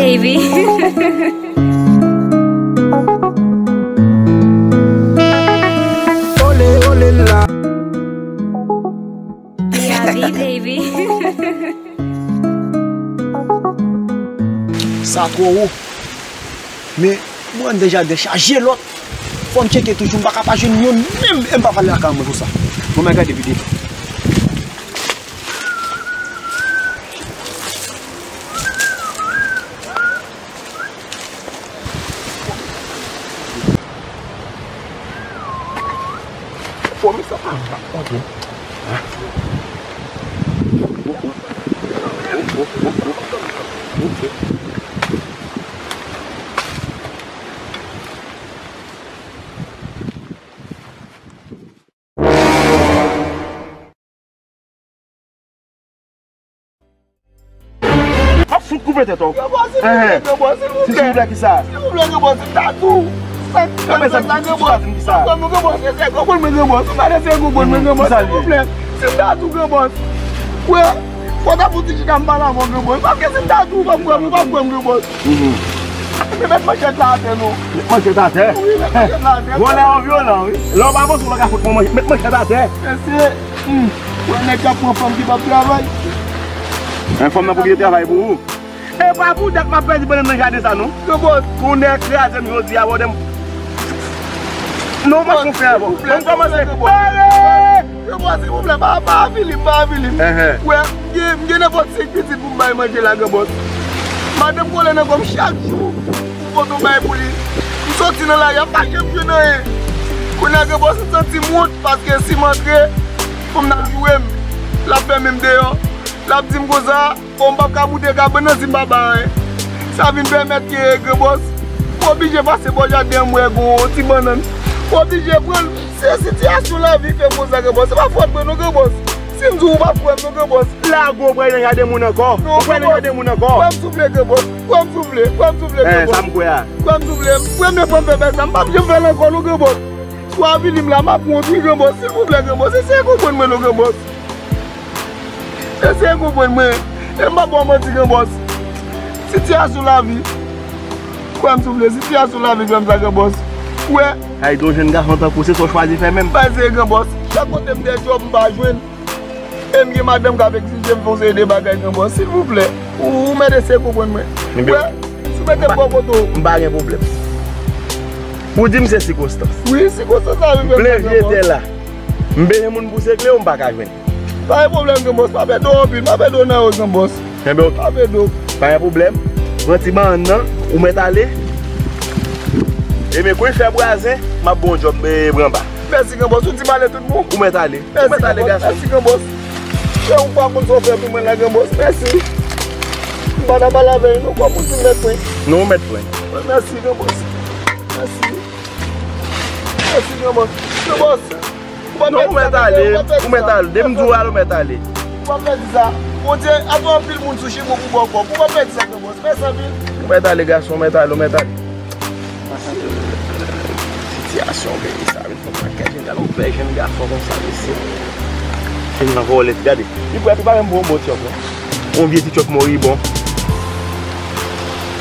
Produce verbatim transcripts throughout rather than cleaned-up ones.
Baby. Ole, ole la. Gabi, baby. Sa twò wo. Men, mwen anndan jaden chaje lòt. Fò m tcheke toujou, m pa ka pa jwenn youn menm, e m pa pale lakay mwen konsa. Bon, mwen gade videyo. Fòme sa pa, pa konte. M ap fout koupe tèt ou. Gen bòs, silvouplè, gen bòs, silvouplè. Silvouplè kisa? Silvouplè, gen bòs, m ta tou. Sa k fè m la, gen bòs. Sa k fè m kisa? Konprann mwen, gen bòs, eseye konprann mwen, gen bòs. M pa eseye konprann mwen, gen bòs, silvouplè. Si m ta tou, gen bòs. Kwè, fò w ta fouti chita m pale avè w, gen bòs. Paske si m ta tou, w p ap kwè m, w p ap kwè m, gen bòs. Men met manchèt la atè non. Met manchèt atè? Wi, met manchèt la atè. Vòlè an vyolan, wi. Lè w pa panse w pa ka fout mwen manchèt, met manchèt atè. Mesye, hmm, wè nèg k ap pran fanm ki p ap travay. Men fanm nan pou gen travay pou ou. E pa pou dat m ap pèdi bannann nan jaden sa non. Granbòs. Tonnè kraze m jodi a, bòdè m. Non, m ap konfè avè w. Ban m kòmanse pale. Granbòs, silvouplè, pa, pa avili m, pa avili m. Wè, m gen, m gen nenpòt senk pitit pou m bay manje la, granbòs. Madanm kole nan kò m chak jou pou m pote yon bagay pou li. M soti nan lari a, m pa janm jwenn anyen. Kounye a, granbòs, m santi m wont, paske si m antre, fanm nan ap joure m. L ap fèmen m deyò. L ap di m konsa, o, m p ap ka boute kabann nan si m pa bay anyen. Sa vin pèmèt ke, granbòs, m oblije pase bò jaden an, m wè gon ti bannann. M oblije pran l. Se sitiyasyon lavi fè m konsa, granbòs. Se pa fòt mwen non, granbòs. Si m di w, ou p ap kwè m non, granbòs. Lago, ou pral nan jaden moun ankò. Ou pral nan jaden moun ankò. Kwè m souple, granbòs. Kwè m souple. Kwè m souple, granbòs. Sa m kwè a. Kwè m souple. Premye fwa m fè bagay sa, m p ap janm fè l ankò non, granbòs. Si w avili m la, m ap wont wi, granbòs. Silvouplè, granbòs. Eseye konprann mwen non, granbòs. Eseye konprann mwen. E m p ap ba w manti, granbòs. Sitiyasyon lavi. Kwè m souple, sitiyasyon lavi fè m sa, granbòs. Ou wè? Ay, de jèn gason tankou w, se sa w chwazi fè menm. Bay serye, granbòs. Chak kote m dèyè djòb, m pa jwenn. E m gen madanm k ap egzije m fè yon seri de bagay, granbòs. Silvouplè. Ou, ou mèt eseye konprann mwen. Ou wè? Si w mete m bò kote w. M pa gen pwoblèm. Ou di m se sikonstans. Wi, sikonstans lavi fè m sa, granbòs. M plede tè la. M bezwen moun pou segle w, m pa ka jwenn. Pa gen pwoblèm, granbòs. M ap ede w anpil. M ap ede w nan yo, granbòs. Enben, oke. M ap ede w. Pa gen pwoblèm. Pran ti bannann nan, ou mèt ale. Ebyen, kou l fè bwazen, m ap ba w yon djòb, e, pran ba. Mèsi, granbòs. Ou di m ale tout bon? Ou mèt ale. Ou mèt ale, gason. Mèsi, granbòs. Mèsi, granbòs. Fè yon pa konn sa w fè pou mwen la, granbòs. Mèsi. M pa ta pale avè l non, kòm ou di m mèt pran. Non, ou mèt pran. Mèsi, granbòs. Mèsi. Mèsi, granbòs. Granbòs. Non, ou mèt ale, ou mèt ale. Depi m di w ale, ou mèt ale. Ou p ap pèdi sa. Bondye, atò anpil moun sou chimen w pou ba w kòb. Ou p ap pèdi sa, granbòs. Mèsi anpil. Ou mèt ale, gason, ou mèt ale, ou mèt ale. Sitiyasyon peyi sa, vin fè yon pakèt jèn gason, yon pè jèn gason konsa, mesye. Fin nan vòlè, gade. Li prè, li pa menm bon, bon tchòk, non. Yon vye ti tchòk moribon.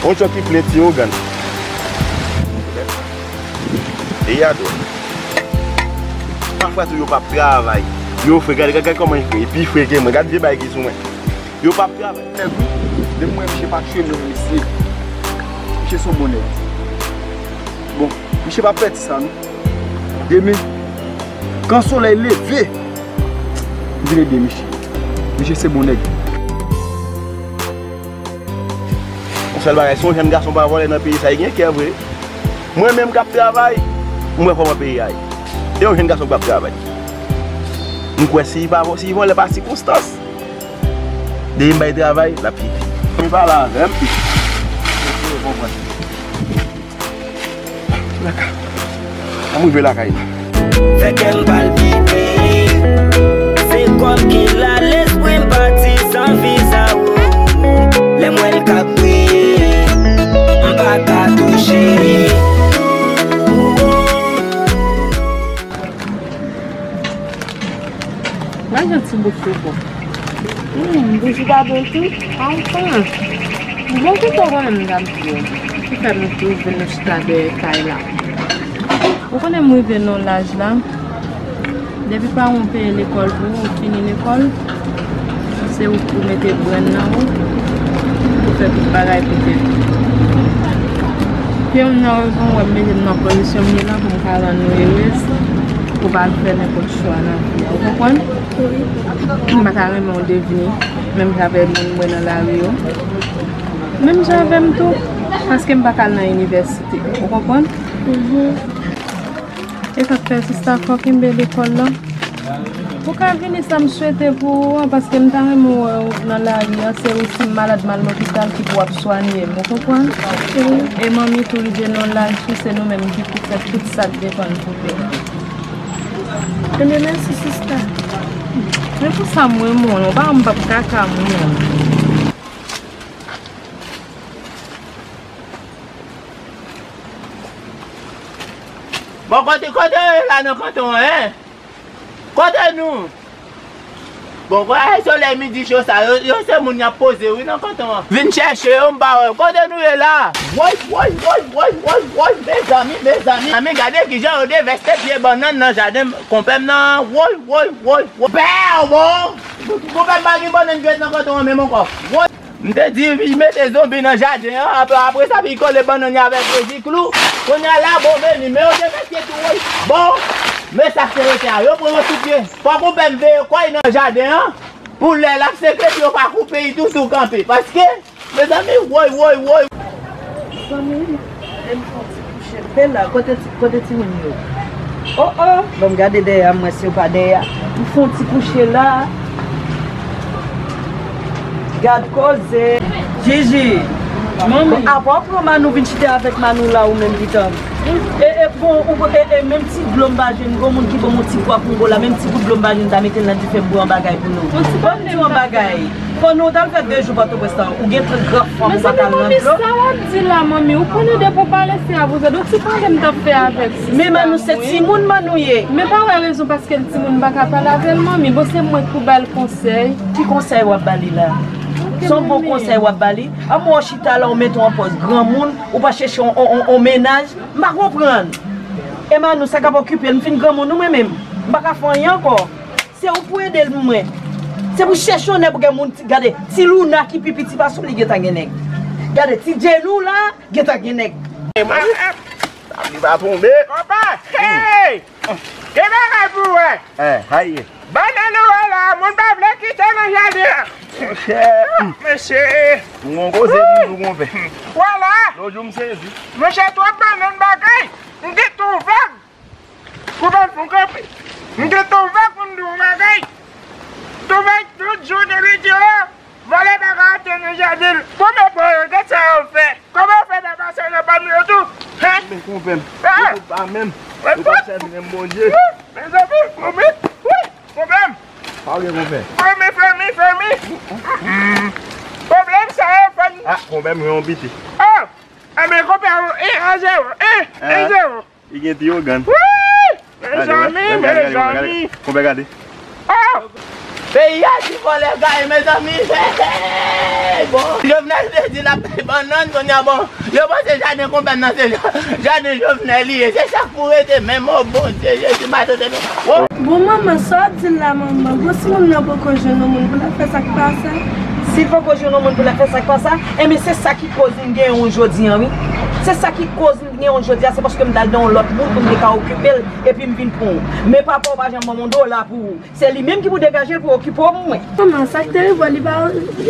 Yon tchòk ki plen ti ogann. Peyi a dwòl. Pafwa tou yo p ap travay. Yo fre, gade, gade, gade kòman li fre. Li pi fre ke mwen. Gade vye bagay ki sou mwen. Yo p ap travay. Nèg wi. Depi mwen, misye pa tchwe moun, misye. Misye se yon bon nèg. Bon, misye p ap pèdi sa, non. Demen, kan solèy leve, m vin ede misye. Misye se bon nèg. Yon sèl bagay, si yon jèn gason pa vòlè nan peyi sa, li gen kè vre. Mwen menm k ap travay, m wè kòman peyi a ye. E yon jèn gason k ap travay. M kwè si li pa vò-, si li vòlè pa sikonstans, depi m bay travay, l ap kite. Li pale avè m, piti. Ou konprann. Lakay. Ann rive lakay nou. Fè kè m palpite. Se kòb ki la, lespri m pati san viza, o. Lè m wè l k ap briye, m pa ka touche. Gade yon ti bout sou kò. Hmm, bouji pa bèl tou. Anfen. Bon, kisa w konnen m t ap di w? Ki fè m tou vin nou chita dèyè kay la? Ou konnen m rive nan laj la. Depi paran w peye lekòl pou ou, ou fini lekòl, se ou pou mete brenn nan ou, pou fè tout bagay pou tèt ou. Pye m nan rezon, wè m mete m nan pozisyon m ye la pou m ka rann ou erez, pou w pa al fè nenpòt chwa nan vi a. Ou konprann? Wi. M pa ta renmen w devni, menm jan avèk moun mwen nan lari yo. Menm jan avè m tou, paske m pa ka al nan inivèsite. Ou konprann? Mhm. E sa k fè sista fò kenbe lekòl la. Ou ka vini sa m swete pou ou an, paske m ta renmen wè w nan lari an, se ou si m malad m al lopital ki pou w ap swanye m, ou konprann? E manmi tou rive nan laj tou, se nou menm ki pou fè tout sa k depann pou yo. Ebyen mèsi sista. Men pou sa m renmen w, ou pa wè m p ap kaka moun. Bon, kote, kote yo ye la nan kanton an, en? Kote nou? Bon, kote solèy midi cho sa, yo, yo se moun y ap poze, wi, nan kanton an. Vin chèche yo, m pa wè. Kote nou ye la? Woy, woy, woy, woy, woy, woy, mezanmi, mezanmi. Zanmi, gade kijan yo devèste pye bannann nan jaden konpè m nan. Woy, woy, woy, woy. Bèw, bon! Konpè m pa gen bannann grèt nan kanton an menm ankò. Woy! M te di, mete zonbi nan jaden an, apre, apre sa, vin kole bannann yo avèk redi klou. Kounye a la, bon, vini, men yo devèste tou, woy. Bon, men sa k te rete a, yo pran yo sou pye. Fò konpè m veye kò y nan jaden an, pou lè l ap sekle, pou yo pa koupe y tou, tou kanpe. Paske, mezanmi, woy, woy, woy. Zanmi, e m fè yon ti kouche. Bella, kote ti, kote timoun yo? Oh, oh, ban m gade dèyè a, m wè si yo pa dèyè a. M fè yon ti kouche la. Gad koze. Jiji. Manmi. Bon, apa w pran Manou vin chita avèk Manou la ou menm pitan? E, e, bon, ou, e, e, menm ti dlo m pa jwenn, gon moun ki ban m yon ti pwa kongo la, menm ti gout dlo m pa jwenn, ta mete l nan dife m bwè yon bagay pou nou. Yon ti pwa m di yon bagay. Fò nou t al fè de jou Pòtoprens lan, ou gen trant gran fanm ou pa ka al nan dlo. Men sa w ap di la, manmi, ou konnen depi w pale se abouze, yon ti pale m t ap fè avèk sista. Men Manou se timoun Manou ye. Men pa wè rezon paske l timoun m pa ka pale avè l, manmi. Bon, se mwen k pou ba l konsèy. Ki konsèy w ap ba li la? Se yon bon konsèy w ap ba li? An mwen w chita la, w mete w an pòz granmoun, ou pa chèche yon, yon, yon, yon mennaj. M pa konprann. E Manou, sa k ap okipe l, m fin granmoun wi mwen menm. M pa ka fè anyen ankò. Se ou pou ede l pou mwen. Se pou chèche yon nèg pou gen moun, ti, gade, ti Louna ki pi piti pase w, li gentan gen nèg. Gade, ti Djenou la, gentan gen nèg. E mwen, tab li pa tonbe. Konpa, hey! Gen bagay pou wè. Eh, aye. Bannann ou wè la, moun pa vle kite nan jaden an. Monchè. Mesye. M gon koze pou nou konpè. Vwala. Lòt jou m sezi. Monchè, twòp bannann bagay. M gen tou vag. Koupe m fon kanpe. M gen tou vag pou m di w bagay. Tou vag tout jounen li di w. Vòlè pa ka antre nan jaden l. Kòman bò yo, gad sa yo fè. Kòman yo fè pa pase nan pa m yo tou? Hen? Men konpè m. Ah! Yo pa menm. Yo pa sèvi menm Bondye. Wi, mezanmi, konpè. Wi, konpè m. Pa gen konpè. Fanmi, fanmi, fanmi. Pwoblèm sa yo, fanmi. Ah, konpè m gen yon piti. Oh! Enben, konpè, en a zewo. En, en zewo. Li gen ti ogann. Wi! Mezanmi, mezanmi. Konpè gade. Oh! Peyi a ti vòlè gaye, mezanmi. Bon, Jovenel te di l ap bay bannann, kounye a, bon, yo panse jaden konpè m nan se jaden Jovenel li ye. Se sa k pou rete menm, o Bondye, Jezi, m pa tande non. Bon, manman, sa w ap di m la, manman? Bon, si moun nan poko jwenn yon moun pou l ap fè sa k pa sa? Si l poko jwenn yon moun pou l ap fè sa k pa sa, enben, se sa ki koz n gen yon jodi an, wi. Se sa ki koz gen yon jodi a, se paske m t al nan yon lòt moun pou m te ka okipe l, epi m vin pran w. Men papa w pa janm ban m yon dola pou ou. Se li menm ki pou degaje l pou okipe w pou mwen. Manman, sa k te rive w, li pa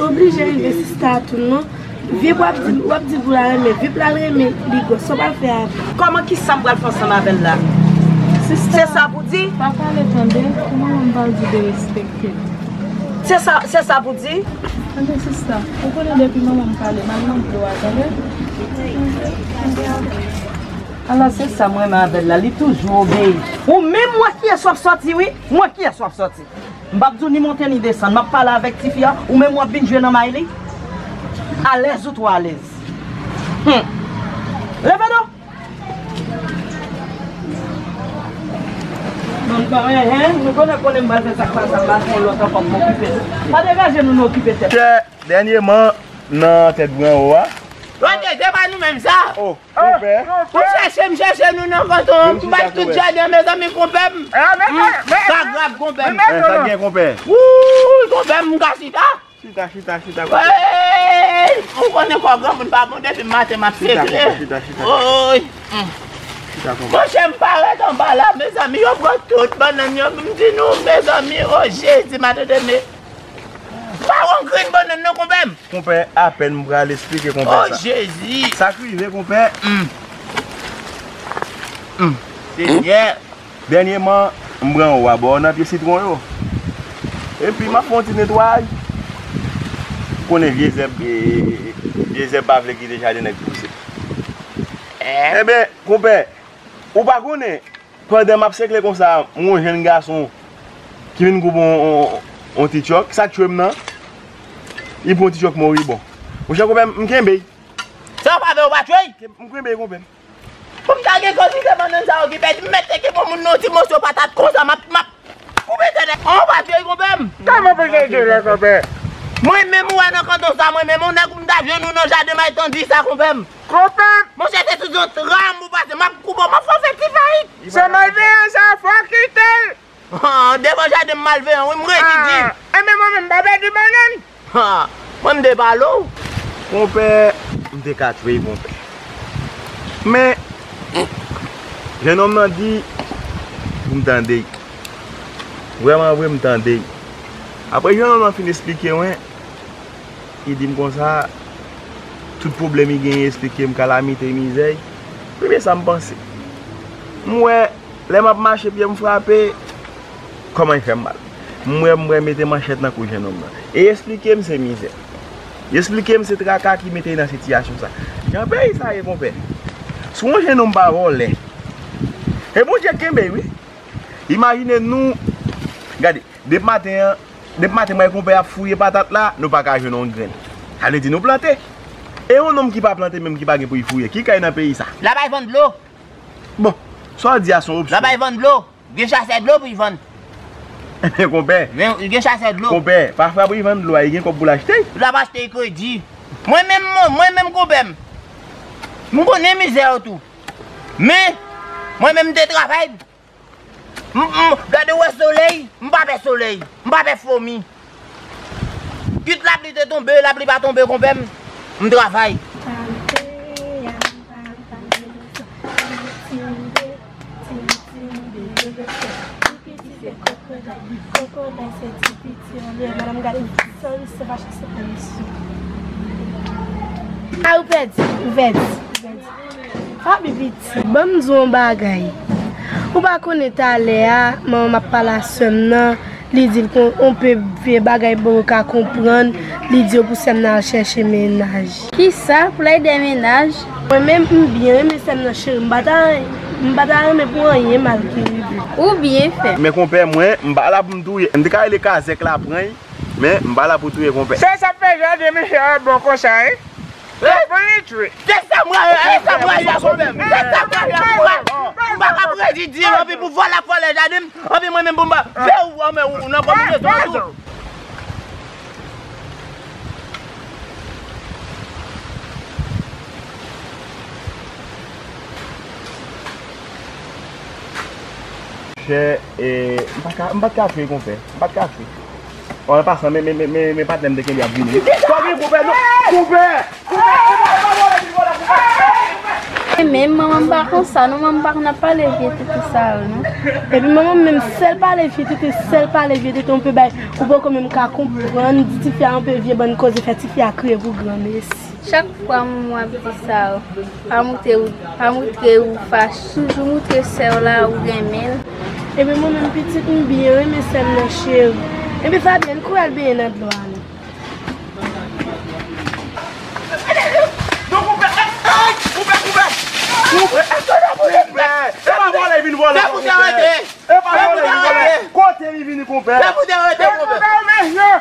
oblije rive sista tou, non. Vip w ap di, w ap di pou la renmen, vip la renmen, li gwòs, sa w pral fè avè l? Kòman, kisa m pral fè ansanm avè l la? Sista, se sa pou di? Pa pale tande, kòman manman m pral di derespekte l? Se sa, se sa pou di? Tande sista, ou konnen depi manman m pale, m al nan dlo a, tande? Ala se sa m renmen avè l la, li toujou obeyi. Ou menm, m wè kiyès w ap sòti, wi. M wè kiyès w ap sòti. M p ap di w ni monte ni desann. M ap pale avèk tifi a, ou menm w ap vin jwe nan may li. Alèz ou twò alèz. Hum. Leve non. Bon, pa, eh, eh, nou konnen, konnen m pral fè sa k pa sa, m pral fè yon lòt ankò pou okipe nou. Pa degaje nou, nou okipe tèt. Chè, dènyèman, nan tèt gran wo a. Yo te, se pa nou menm sa. Oh, konpè. M chèche, m chèche nou nan kanton an. M bat tout jaden, mezanmi, konpè m. Sa grav, konpè m. Sa gen, konpè. Wouy, konpè m, m ka chita. Chita, chita, chita, konpè. Ou konnen kò granmoun pa bon, depi maten m ap sekle. Chita, konpè, chita, chita. Woy. Chita, konpè. Monchè, m parèt anba la, mezanmi, yo pran tout bannann yo. M di nou, mezanmi, o Jezi, maten de me. Pa wè yon grenn bannann non, konpè m. Konpè, apèn m pral esplike konpè sa. O Jezi! Sa k rive, konpè? Senyè! Dènyèman, m pran ou a bò nan pye sitwon yo. Epi, m ap fè yon ti netwayaj. Ou konnen vye zèb, e, vye zèb pa vle kite jaden nèg pouse. Enben, konpè, ou pa konnen, pandan m ap sekle konsa, m wè yon jèn gason ki vin koupe yon, yon, yon ti tchòk. Sa k tchwe m nan? Li pran yon ti tchòk moribon. Monchè, konpè m, m kenbe. Sa w pa vle, w pa tchwe? M kenbe, konpè m. Pou m ta gen kantite bannann sa yo ki pèdi, m mèt te kenbe yon moun nan yon ti moso patat konsa, m ap, m ap koupe tèt. An, w pa tchwe, konpè m. Kòman pou te tchwe la, konpè? Mwen menm, ou wè nan kanton sa, mwen menm, yon nèg ou m ta jwenn ou nan jaden m ay tandi sa, konpè m. Konpè m. Monchè, se sou yon tram ou pase, m ap koupe w, m ap fè w fè ti fayit. Se malveyan sa, fò w kite l. Devan jaden m malveyan, wi, m redi di. Enben mwen menm, m pa pèdi bannann. Ha! Mwen m te pale w. Konpè, m te ka tchwe l, konpè. Men, jennonm nan di pou m tande l. Vrèman vre, m tande l. Apre jennonm nan fin esplike mwen, li di m konsa, tout pwoblèm li genyen, esplike m kalamite, mizè l. Premye sa m panse. M wè, lè m ap mache, pye m frape, kòman l fè m mal. M wè, m wè mete manchèt nan kou jennonm nan. E esplike m se mizè. Esplike m se traka ki mete l nan sitiyasyon sa. Jan peyi sa ye, konpè. Si yon jennonm pa vòlè, e Bondye k kenbe l, wi. Imajine nou, gade, depi maten an, depi maten mwen konpè ap fouye patat la, nou pa ka jwenn yon grenn. Sa vle di nou plante. E yon nonm ki pa plante menm ki pa gen pou l fouye, ki kay nan peyi sa? L ap al vann dlo. Bon, sa w di a se yon opsyon. L ap al vann dlo. Gen chasè dlo pou l vann. Konpè. Men, gen chasè dlo. Konpè, pa frap li vann dlo a, li gen kòb pou l achte. L ap achte kredi. Mwen menm, mwen, mwen menm konpè m. M konnen mizè yo tou. Men, mwen menm m te travay. M, m, gade w wè solèy, m pa pè solèy, m pa pè fomi. Kit lapli te tonbe, lapli pa tonbe, konpè m, m travay. A, ou pèdi, ou pèdi, ou pèdi. Faby piti, ban m di w yon bagay. Ou pa konnen talè a, manman m ap pale a sè m nan, li di l kon, on pe vye bagay bon yo ka konprann, li di yo pou sè m nan al chèche mennaj. Kisa? Pou l al ede mennaj? Mwen menm, m byen renmen sè m nan cheri, m pa ta, m pa ta renmen pou anyen mal ki rive. Ou byen fè. Men konpè mwen, m pa la pou m touye, m te ka rele kazèk la pran l, men m pa la pou touye konpè. Se sa k fè jade misye a bon konsa, wi. Se pou li tchwe. Se sa m rayi, se sa m rayi a konpè m. Se sa m rayi a konpè m. M pa ka predi di anpi pou vòlè ap vòlè jaden m, anpi mwen menm pou m pa vle ou anmè ou nan konbinezon an tou. Chè, e, m pa ka, m pa t ka tchwe konpè. M pa t ka tchwe. An pasan, men, men, men, men, men patnè m te kenbe ap vini. Sa gen konpè, non? Konpè! Konpè! Konpè! Konpè! Konpè! E menm manman m pa konsa, non, manman m pa konn ap pale vye tete sa yo, non. Epi manman m menm, sèl pale vye tete, sèl pale vye tete, on pe bay, ou poko menm ka konprann, di tifi a on pe vye bann koze, fè tifi a kriye pou granmesi. Chak fwa manman w ap di sa yo, pa moutre ou, pa moutre ou fache, toujou moutre sè w la ou renmen l. Ebyen mwen menm pitit m byen renmen sè m nan cheri. Ebyen Fabienne, kouri al benyen nan dlo a non. Non, konpè, ay, konpè, konpè, konpè, konpè, e pa vòlè vin vòlè. Fè pou te rete. E pa vòlè vin vòlè. Kote li vini konpè? Fè pou te rete konpè.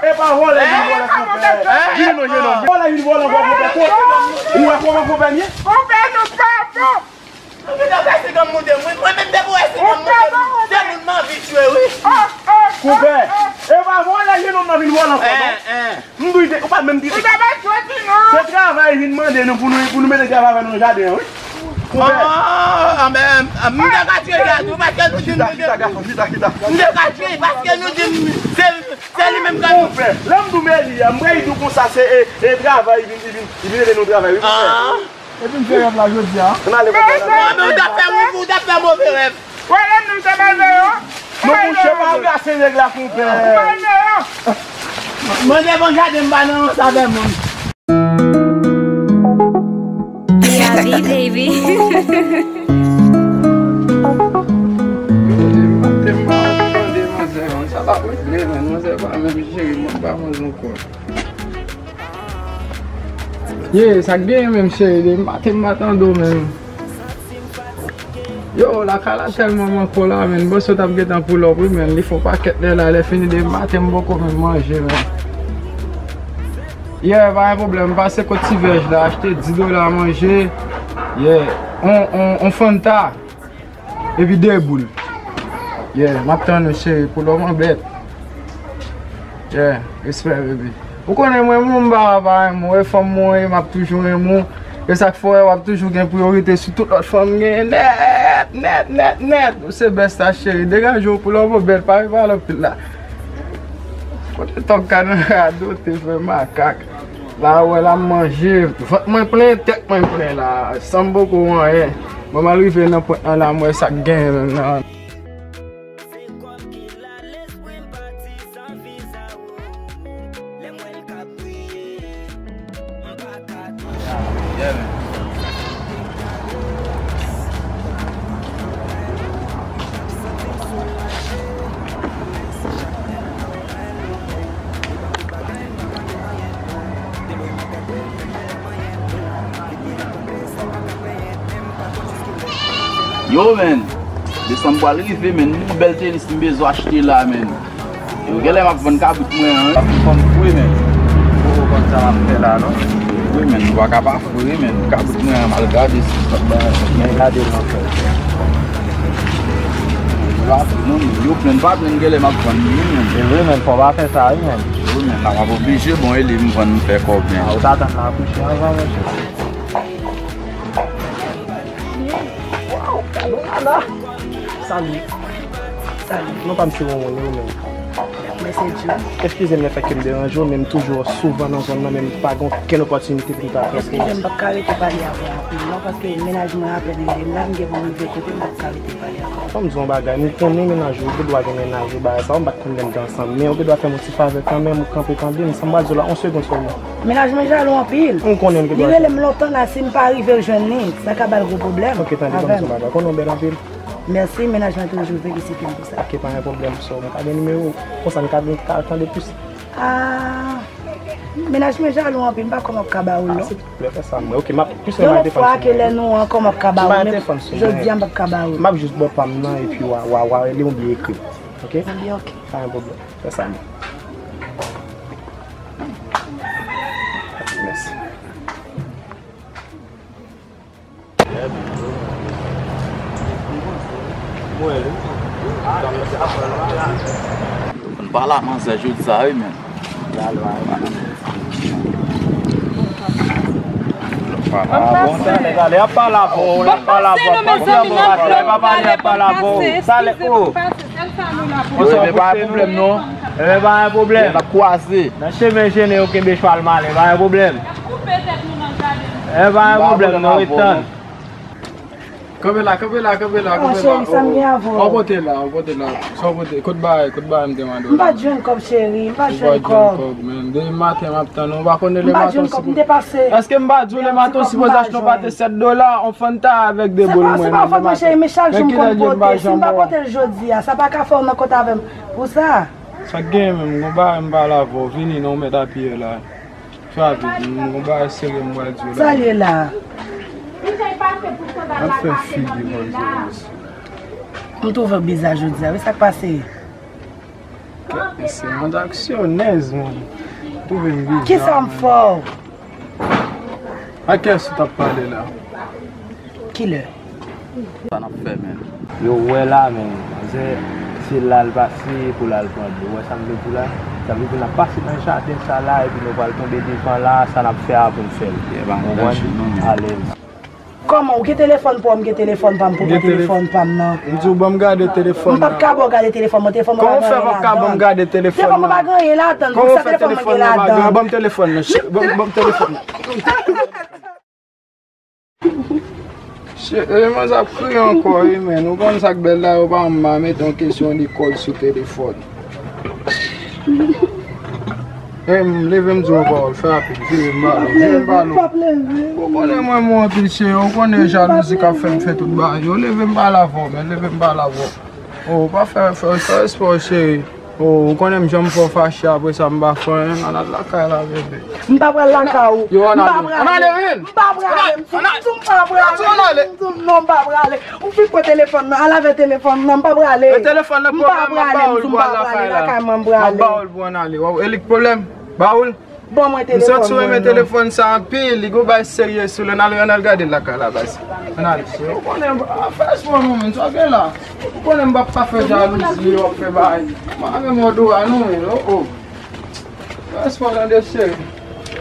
E pa vòlè vin vòlè konpè. Vini non, vini non. Vòlè vin vòlè ankò konpè. Ou wè kòman konpè m ye? Konpè nou pa bon. Mwen menm depi w wè si konpè se moun m anvi tchwe wi. Konpè, e pa vòlè jenòm nan vin vòlè ankò non. M di w, ou pa menm di. Ou ta pa tchwe ti non. Mete grav avè nou nan jaden an, wi. Konpè. Ah, ah, men, ah, m te ka tire grav tou, paske nou di m chita, chita, gason, chita, chita. M te ka tire, paske nou di m se, se li menm k ap. Konpè, lè m di w Meli a, m reyini nou konsa, se, e, e travay, li vin, li vin, li vin ede nou travay, wi, konpè. Ah. Epi m fè rèv la jodi a. Ann ale, konpè, ann ale. Ah, men ou t ap fè, ou t ap fè move rèv. Wè, lè m di m se malveyan. Non, monchè, pa anbrase nèg la, konpè. Malveyan. Mande bon jaden, m pa nan ranse avè moun. Gaby, baby. Yo, depi maten m pa tande manzè, man. Sa l ap regle, man. Manzè pa menm jere m, m pa manzè ankò. Ye, sa k genyen menm, cheri? Depi maten m pa tande w menm. Yo, lakay la tèlman manke w la, menn. Bòs yo t ap gentan pull up, wi, menn. Li fè yon pakèt lè la, lè fini depi maten m poko menm manje, menn. Yeah, pa gen pwoblèm. M pase kot Ti Vèj la, achte di dola manje. Yeah, on, on, on Fanta. Epi de boul. Yeah, m ap tann ou, cheri, pull up an bèt. Yeah, respè, baby. Ou konnen mwen, moun m pa renmen, e fanm mwen ye, m ap toujou renmen w. E sa k fè w ap toujou gen priyorite sou tout lòt fanm m genyen nèt, nèt, nèt, nèt. Ou se bèsta, cheri. Degaje w pou lòbo bèl, pa vin pale anpil la. Kote tòg ka nan radote, fè makak. La, ou wè la, m manje. Vant mwen plen, tèt mwen plen la. San m poko anyen. Bon, m al rive nan pwent lan la, m wè sa k genyen menm nan. Se kòb ki la lespri m pati san viza, o. Lè m wè l ka priye, m pa ka. Yeah, man. Yo, menn. Desanm pral rive, menn. Yon bèl tenis m bezwen achte la, menn. Yo, genlè m ap vann kabrit mwen an, wi. Paske fò m fre, menn. Ou konn sa m ap fè la, non? Wi, menn. Nou pa ka pa fre, menn. Kabrit mwen an, m al gade si sa ba. Men gade l anfèt. Yo, menn, pa plenn, genlè m ap vann li, wi, menn. E vre, menn, fò w pa fè sa, wi, menn. Wi, menn, la m ap oblije, bon, e li m vann m fè kòb, menn. A, ou ta tann la kouche anvan, monchè. Waw, gade w la la. Salut. Salut. Non pa m se Wonwon, wi, menm. Mwen se Djou. Eskize m lè fèk ke m deranje w, men m toujou souvan nan zòn nan, men m pa gen okenn opòtinite pou m ta fè. Eskize m, m p ap ka rete pale avè w anpil, non, paske mennaj mwen apèn rele m la, m gen pou m rive kote m p ap ka rete pale avè w. Fò m di w yon bagay, m konnen mennaj ou, ou gen dwa gen mennaj ou, bagay sa yo, m pa t konn lè n te ansanm, men ou gen dwa fè m yon ti favè kanmenm, ou kanpe tande m, sa m pral di w la, yon segonn sèlman. Mennaj mwen jalou anpil. M konnen l gen dwa jalou. Li rele m lontan la, si m pa rive jwenn li, sa ka ba l gwo pwoblèm avè m. Ok, tande, ban m di w yon bagay, konnen w bèl anpil. Mèsi, mennaj mwen toujou felisite m pou sa. Ok, pa gen pwoblèm, so, m ka gen nimewo w, konsa n ka, n ka tande plis. Ah, mennaj mwen jalou anpil, m pa kwè m ap ka ba ou l, non. Ah, silvouplè, fè sa mwen. Ok, m ap, plis yon lòt fwa ke lè nou an, kòman m ap ka ba ou, men jodi a m p ap ka ba ou l. M ap jis bò pa m nan, epi w a, w a, w a rele m oubyen ekri m. Ok? Ebyen, ok. Pa gen pwoblèm. Fè sa mwen. Mèsi. Mwen, wi. Mwen pale a manzè jodi sa, wi, menn. Pale a bon, sa, nèg ale, ap pale avè w, ap pale avè w, pa pale avè w. Sa lè, o. Wi, men pa gen pwoblèm, non. Ebyen, pa gen pwoblèm. N ap kwaze. Nan chemen jennen yo kenbe chwal malen, pa gen pwoblèm. N ap koupe tèt nou nan jaden. Ebyen, pa gen pwoblèm, non, ret tann. Kanpe la, kanpe la, kanpe la, kanpe la. Cheri, sa m gen avè w? Ou pote la, ou pote la. Sa w pote? Kote bagay, kote bagay m te mande w la? M pa t jwenn kòb, cheri, m pa t jwenn kòb. Depi maten m ap tann ou, ou pa konnen lematen w sipoze. M pa t jwenn kòb, m te pase. Èske m pa di w lematen w sipoze achte yon pate sèt dola, yon Fanta avèk de bòl mwen menm lematen? Se pa fòt mwen, cheri, men chak jou m konn pote. Si m pa pote l jodi a, sa pa ka fè w nan kont avè m pou sa. Sa k genyen menm, gon bagay m pale avè w, vini non, ou mèt apiye la. Fè rapid, m gon bagay serye m pral di w la. Sa l ye la? Ap fè figi manzè mesye. M twouve w biza jodi a, wi, sa k pase? Kèt mesye, manzè aksyonèz, menn. M twouve m biza. Kisa m fè w? A kiyès ou t ap pale la? Kilè? Sa n ap fè, menn? Yo wè la, menn. Manzè, se la l pase pou l al pran dlo. Ou wè sa m vle di w la? Sa vle di n ap pase nan jaden sa la, epi nou pral tonbe devan la, sa n ap fè a pou n fè l. Ou konprann? Alèz. Kòman? Ou gen telefòn pa w, m gen telefòn pa m, pou mwen telefòn pa m nan. M di w ban m gade telefòn nan. M p ap ka ba w gade telefòn mwen, telefòn mwen pa gen anyen ladan. Telefòn mwen pa gen anyen ladan, pou sa telefòn mwen gen ladan? Ban m telefòn nan, ban m telefòn nan. Cheri, manzè ap kriye ankò, wi, men. Ou konn sa k bèl la, yo pa janm mete yon kesyon likòl sou telefòn. Em, leve m di w yon pawòl, fè rapid, vire m ba l, vire m ba l. Ou konnen mwen, mwen anpil, cheri, ou konnen jalouzi k ap fè m fè tout bagay yo. Leve m pale avè w, men, leve m pale avè w. Oh, pa fè, fè, fè espò, cheri. Oh, ou konnen m janm fè w fache, apre sa m pa fè anyen, ann al lakay la, bebe. M pa pral lakay ou. Yo, ann ale. Ann ale, men. M pa prale, m di w, m pa prale, m di w non, m pa prale. Ou fin pran telefòn nan, al avè telefòn nan, m pa prale. E telefòn nan pwoblèm, m ap ba w l pou al lakay la. M pa prale, m pa prale, lakay mwen m prale. M ap ba w l pou ann ale. Wè, e li k pwoblèm? Ba w l. Ban mwen telefòn mwen non. M santi w renmen telefòn sa anpil, li gon bagay serye sou li. Ann al, ann al gade l lakay la, baz. Ann al, cheri. Ou konnen, a, fè espò non, men, sa w gen la. Ou konnen m p ap ka fè jalouzi, w ap fè bagay. Mwen menm mòd ou a non, men, oh, oh. Fè espò tande, cheri.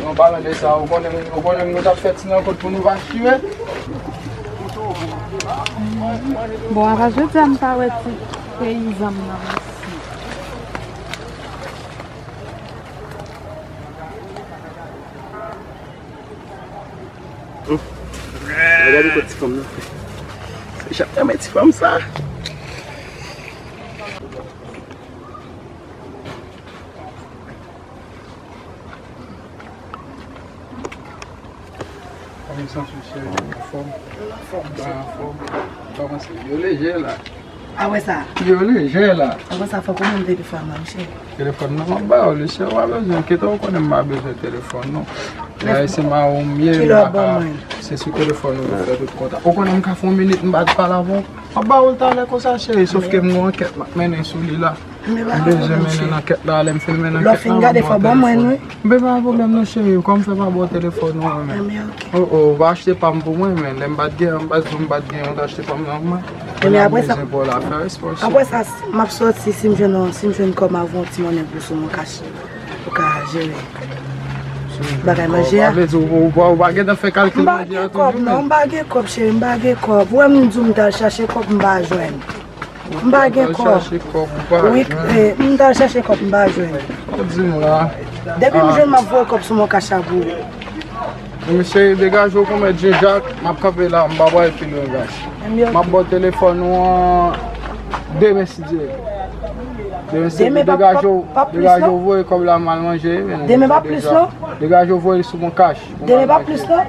An palan de sa, ou konnen, ou konnen nou t ap fè ti rankont pou nou pa chire. Bon, apa jodi a m pa wè ti peyizan m nan, mesye. Gade kot ti fanm nan. Se jan renmen ti fanm sa. Kòman w santi w, cheri? Anfòm? Anfòm. Ba anfòm. Kòman se? Yo lejè la. Apre sa? Yo lejè la. Apre sa, fòk ou menm te pi fè a mwen, cheri. Telefòn nan, m ap ba w li, cheri, w pa bezwen enkyete, ou konnen m pa bezwen telefòn, non. Lè se mawon m ye, m pa ka, se sou telefòn ou fè tout kontak. Ou konnen m ka fè yon minit, m pa t pale avè w. M ap ba w l talè konsa, cheri, sòf ke m gen yon ankèt m ap mennen sou li la. M bezwen mennen nan kèt la, lè m fin mennen nan kèt la, m ap ba w telefòn. M pe pa gen pwoblèm non, cheri, kòm fè pa ba w telefòn ou an, men. Oh, oh, ou pa achte pa m pou mwen, men lè m pa t gen, m pa t di w m pa t gen, ou t achte pa m nan pou mwen. Kounye a m bezwen pa w la, fè respè w, cheri. Apre sa, m ap sòti, si m jwenn, si m jwenn kòb m ap voye yon ti monnen pou sou mwen kach, pou ka jere bagay manje a. Sa vle di ou, ou, ou pa gentan fè kalkil manje a toujou, men. M pa gen kòb non, m pa gen kòb, cheri, m pa gen kòb. Ou wè m di w m t al chache kòb, m pa jwenn. M pa gen kòb. Wi, eh, m t al chache kòb, m pa jwenn. Ou di m la. Depi m jwenn, m ap voye kòb sou mwen kach la pou ou. Men cheri, degaje w konmèt Jen Jak, m ap kanpe la, m pa pral pi lwen, guys. M ap ba w telefòn ou an demen, si Dye vle. Demen, si Dye vle, degaje w, degaje w, voye kòb la, m al manje, men. Demen pa plis, non? Degaje w, voye l sou mwen kach. Demen pa plis, non?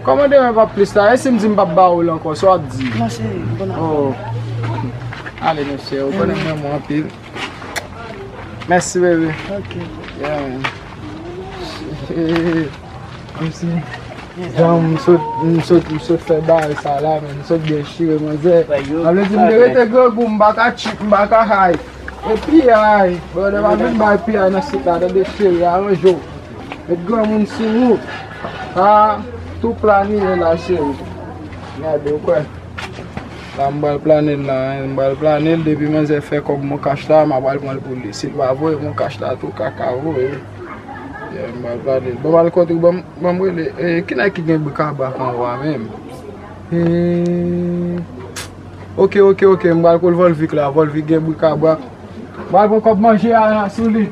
Kòman demen pa plis la? E si m di m p ap ba ou l ankò, sa w ap di? Non, cheri, bon apre. Oh. Ale, mesye, ou konnen m renmen w anpil. Mèsi, bebe. Ok. Yeah, man. Mèsi. Jan m sot, m sot, m sot fè bagay sa la, men m sot dechire, manzè. Sa vle di m te rete grangou, m pa ka chip, m pa ka hay. E piyay, brother, pa vin bay piyay nan sit la, tande cheri, aranje w. Met granmoun sou ou. A, tou plane la, cheri. Gade, ou kwè. La, m pral plane l la, hein. M pral plane l, depi manzè fè kòb mon kach la, m a pral pran l pou li. Si l pa voye mon kach la, tou kaka voye. Yeah, m pral plane l. Bon, m al kote, bon, bon, m rele. E, ki nèg ki gen brikabrak anwo a menm? E, ok, ok, ok, m pral kote Volvic la. Volvic gen brikabrak. M pral pran kòb manje a sou li.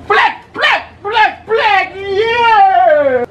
Plèk, plèk, plèk, plèk, yeah!